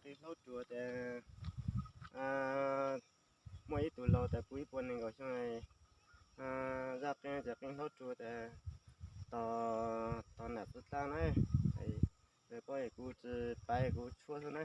Qee hlaub rua tas, muaj ib tug laus tas puv ib puas nees nkaum xyoo, zaj qee tas qee hlaub rua tas tos, tos nam txwv dlab na. Lawv paub es kuv tsis pab, kuv tshuab xwb na.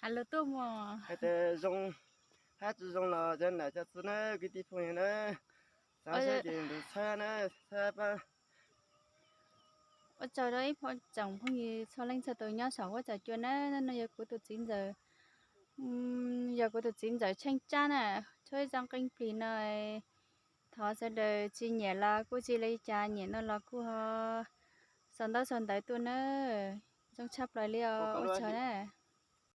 Has lus tuaj mus hais tias zoo hab tsis zoo los cov nam cov txwv na, kwv tij phooj ywg na, xav saib ces nrug txhawb na, txhawb pab. Ua tsaug rau ib tsoom phooj ywg txhua leej txhua tus nyob saum huab saum cua na. No yog kuv tus txiv ntxawm, yog kuv tus txiv ntxawm Tsheej Tsab na, tshuab ib txoj qeej plig no. Thov sawv daws tsis nyiam los kuj tsis li cas, nyiam no los kuj ho sau ntaub sau ntawv tuaj na. Zoo tshaj plaws li os, ua tsaug na.